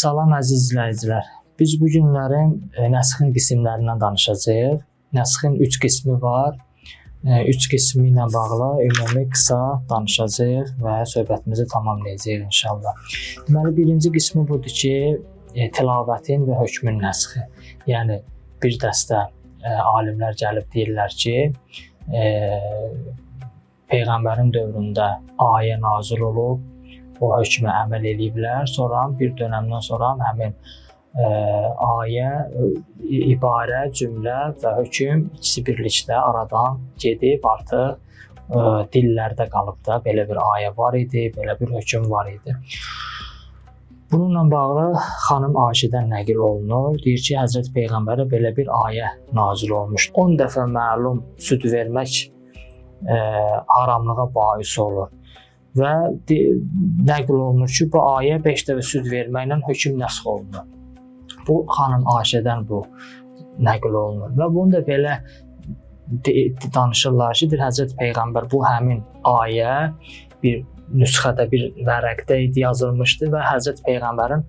Salam əziz izləyicilər. Biz bu günlərin nəsxin qismlərindən danışacağıq. Nəsxin 3 qismi var. 3 qismi ilə bağlı ümumi qısa danışacağıq və söhbətimizi tamamlayacağıq inşallah. Deməli, birinci qismi budur ki, tilavətin və hökmün nəsxi. Yəni bir dəstə alimlər gəlib deyirlər ki, peyğəmbərin dövründə ayə nazil olub, o hökmə əməl eləyiblər. Sonra bir dönəmdən sonra həmin ayə, ibarə, cümlə və hökm ikisi birlikdə aradan gedib artıq dillərdə qalıb da belə bir ayə var idi, belə bir hökm var idi. Bununla bağlı xanım Ayşədən nəql olunur. Deyir ki, Həzrət Peyğəmbərə belə bir ayə nazil olmuşdu. 10 dəfə məlum süd vermək haramlığa bais olur. Və nəql olunur ki, bu ayə 5 dəfə süd verməklə hökm nəsx olunur. Bu xanım Ayşədən bu nəql olunur. Və bunu da belə danışırlar ki, Həzrət Peyğəmbər bu həmin ayə bir nüsxədə, bir vərəqdə idi, yazılmışdı və Həzrət Peyğəmbərin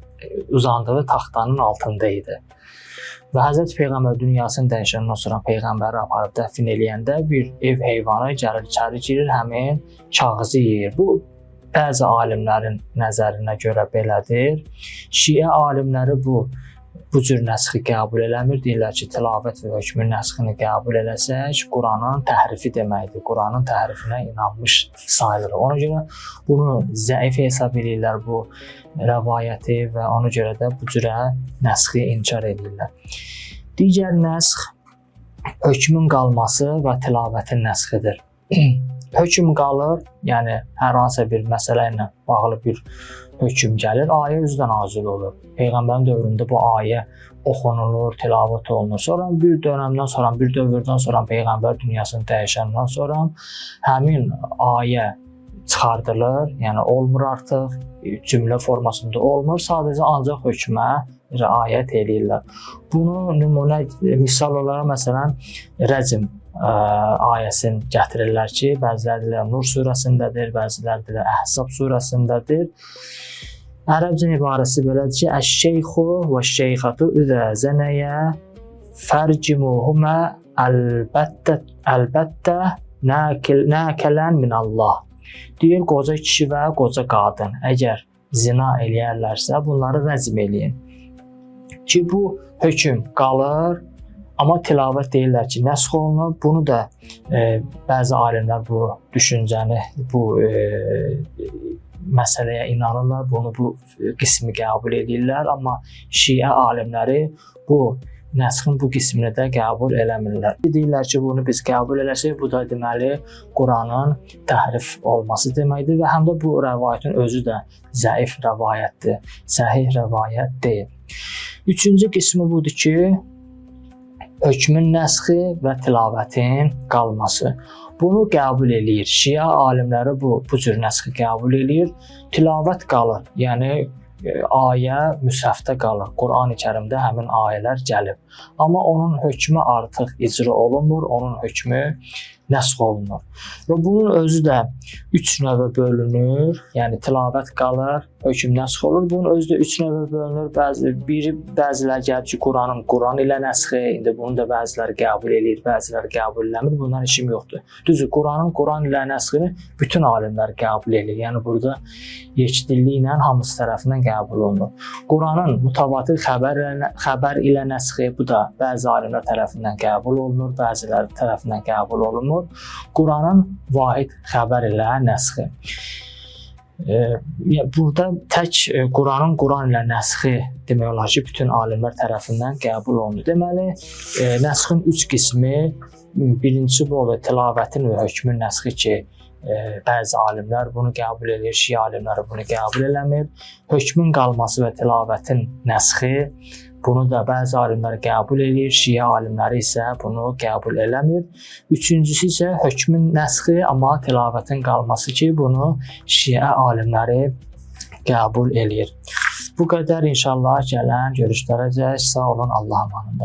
uzandığı taxtanın altında idi. Və Həzrət Peyğəmbər dünyasını dəyişəndən sonra Peyğəmbəri aparıb dəfn eləyəndə bir ev heyvanı gəlir içəri girir, həmin kağızı yeyir. Bu bəzi alimlərin nəzərinə görə belədir. Şiə alimləri bu cür nəsxi qəbul eləmir. Deyirlər ki, tilavət və hökmün nəsxini qəbul eləsək, Quranın təhrifi deməkdir. Quranın təhrifinə inanmış sayılır. Ona görə bunu zəif hesab eləyirlər bu rəvayəti və ona görə də bu cürə nəsxi inkar edirlər. Digər nəsx hökmün qalması və tilavətin nəsxidir. Hökm qalır, yəni hər hansısa bir məsələ ilə bağlı bir hökm gəlir, ayə özü də nazil olur. Peyğəmbərin dövründə bu ayə oxunulur, tilavət olunur. Sonra bir dönəmdən sonra, bir dövrdən sonra Peyğəmbər dünyasını dəyişəndən sonra həmin ayə çıxardılır, yəni olmur artıq, cümlə formasında olmur, sadəcə ancaq hökmə riayət eləyirlər. Bunu nümunə, misal olaraq məsələn Rəcm ayəsini gətirirlər ki, bəziləri deyirlər Nur surəsindədir, bəziləri deyirlər Əhzab surəsindədir. Ərəbcə ibarəsi belədir ki, əş-şeyxu və şeyxatu izə zənəyə fərcimuhuma əlbəttə əlbəttə nakələn min Allah. Deyir qoca kişi və qoca qadın əgər zina eləyərlərsə bunları rəcm eləyin. Ki bu hökm qalır, amma tilavət deyirlər ki, nəsx olunub. Bunu da bəzi alimlər bu düşüncəni, bu məsələyə inanırlar, bunu bu qismi qəbul edirlər, amma şiə alimləri bu nəsxin bu qismini də qəbul eləmirlər. Deyirlər ki, bunu biz qəbul eləsək, bu da deməli Quranın təhrif olması deməkdir və həm də bu rəvayətin özü də zəif rəvayətdir, səhih rəvayət deyil. Üçüncü qismi budur ki, hökmün nəsxi və tilavətin qalması. Bunu qəbul eləyir. Şia alimləri bu cür nəsxi qəbul eləyir. Tilavət qalır. Yəni ayə müshəfdə qalır. Qurani Kərimdə həmin ayələr gəlib. Amma onun hökmü artıq icra olunmur, onun hökmü nəsx olunur. Və bunun özü də üç növə bölünür. Yəni tilavət qalır, hökm nəsx olur. Bunun özü də üç növə bölünür. Bəziləri gəlir ki, Quranın Quran ilə nəsxi, indi bunu da bəziləri qəbul eləyir, bəziləri qəbul eləmir. Bundan işim yoxdur. Düzdür, Quranın Quran ilə nəsxini bütün alimlər qəbul eləyir. Yəni burada yekdilliklə hamısı tərəfindən qəbul olunur. Quranın mutavatir xəbər ilə nəsxi, bu da bəzi alimlər tərəfindən qəbul olunur, bəziləri tərəfindən qəbul olunmur. Quranın vahid xəbər ilə nəsxi. Burada tək Quranın Quran ilə nəsxi demək olar ki, bütün alimlər tərəfindən qəbul olunur. Deməli, nəsxin üç qismi, birincisi bu olur, tilavətin və hökmün nəsxi ki, bəzi alimlər bunu qəbul eləyir, şiə alimləri bunu qəbul eləmir. Hökmün qalması və tilavətin nəsxi, bunu da bəzi alimlər qəbul eləyir, şiə alimləri isə bunu qəbul eləmir. Üçüncüsü isə hökmün nəsxi, amma tilavətin qalması ki, bunu şiə alimləri qəbul eləyir. Bu qədər inşallah gələn görüşlərəcək. Sağ olun, Allah amanında.